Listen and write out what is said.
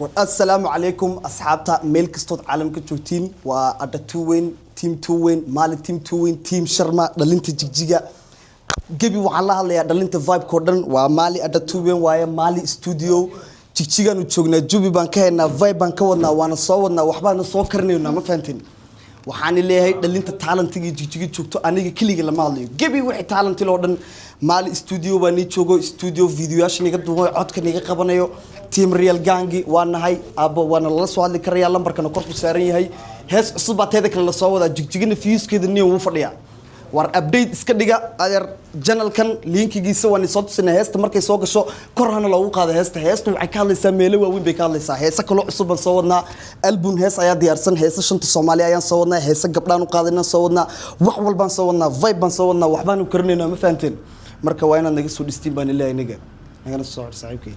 Assalaamu calaykum asxaabta, meel kastood caalamka joogtiin. Waa Adha Two Weyn, team Two Weyn, Maali team Two Weyn, team Sharma, dhalinta Jigjiga gebi. Waxaan la hadlayaa dhalinta vibe-ko dhan. Waa Maali Adha Two Weyn waaye, Maali Studio. Jigjigaanu joognaa, jubi baan ka haynaa, vibe baan ka wadnaa, waana soo wadnaa, waxbaana soo karinaynaa, ma fahanteen? Waxaan leeyahay dhalinta talentigii Jigjiga joogto, aniga keligii lama hadlayo, gebi wixii talentil oo dhan. Maali Studio baa nii joogo, studio videoyaasha niga duubayo, codka niga qabanayo. Team Real Gangi waa nahay aabbo, waana lala soo hadli karayaa, lambarkana kor ku saaran yahay. Hees cusub baa teeda kale lasoo wadaa, Jigjigana viewskeeda niyo wuu fadhiyaa. War update iska dhiga adeer. Channelkan linkigiisa waan soo tusinay. Heesta markay soo gasho kor hana loogu qaado heesta. Heesta waxay ka hadlaysaa meelo waaweyn bay ka hadlaysaa. Heese kaloo cusub baan soo wadnaa, album hees ayaa diyaarsan, heese shanta Soomaali ayaan soo wadnaa, heese gabdhaan u qaadaynaan soo wadnaa, wax walbaan soo wadnaa, vibe baan soo wadnaa, waxbaanu karinaynaa, ma fahanteen? Marka waa inaad naga soo dhistiin baan ilaahay naga nagana soo saaxiibkay.